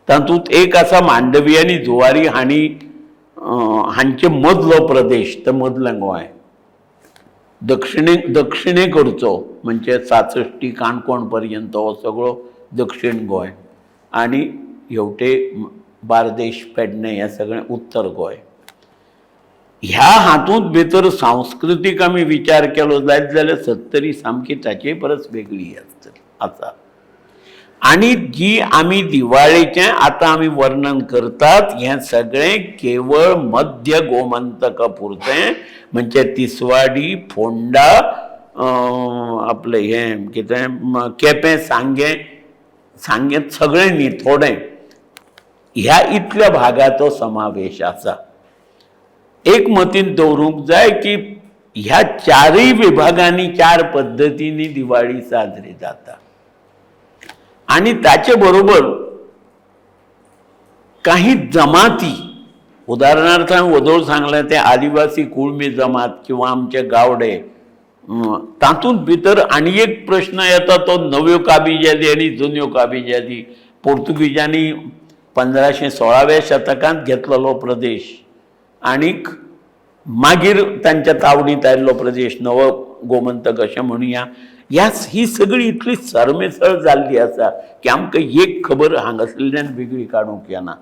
तातूंत एक आसा मांडवी आनी जुवारी हांणी हांचे मदलो प्रदेश, तो मदलें गोंय, दक्षिणे कडचो म्हणजे सासश्टी काणकोण पर्यंत हो सगळो दक्षिण गोंय, आनी हेवटे बार्देश पेडणे हें सगळें उत्तर गोंय. ह्या हातूंत भितर सांस्कृतीक आमी विचार केलो जायत जाल्यार सत्तरी सामकी ताचे परस वेगळी आसतली आसा. आनी जी आमी दिवाळेचें आतां आमी वर्णन करतात हें सगळें केवळ मध्य गोमंतका पुरतें, म्हणजे तिसवाडी, फोंडा, आपलें हें कितें केपें, सांगें, सांगें सगळें न्ही थोडें, ह्या इतल्या भागाचो समावेश आसा. एक मतींत दवरूंक जाय की ह्या चारूय विभागांनी चार पद्दतींनी दिवाळी साजरी जाता. आनी ताचे बरोबर काही जमाती, उदाहरणार्थ हांवें वदोळ सांगलें तें आदिवासी कुळमी जमात किंवा आमचे गावडे, तातूंत भितर आनी एक प्रश्न येता तो नव्यो काबिजादी आनी जुन्यो काबिजादी. पोर्तुगीजांनी 1516व्या शतकांत घेतलेलो प्रदेश आनीक मागीर तांच्या तावडींत आयिल्लो प्रदेश नवो गोमंतक अशें म्हणुया. ह्या ही सगळी इतली सरमिसळ जाल्ली आसा की आमकां एक खबर हांगासरल्यान वेगळी काडूंक येना.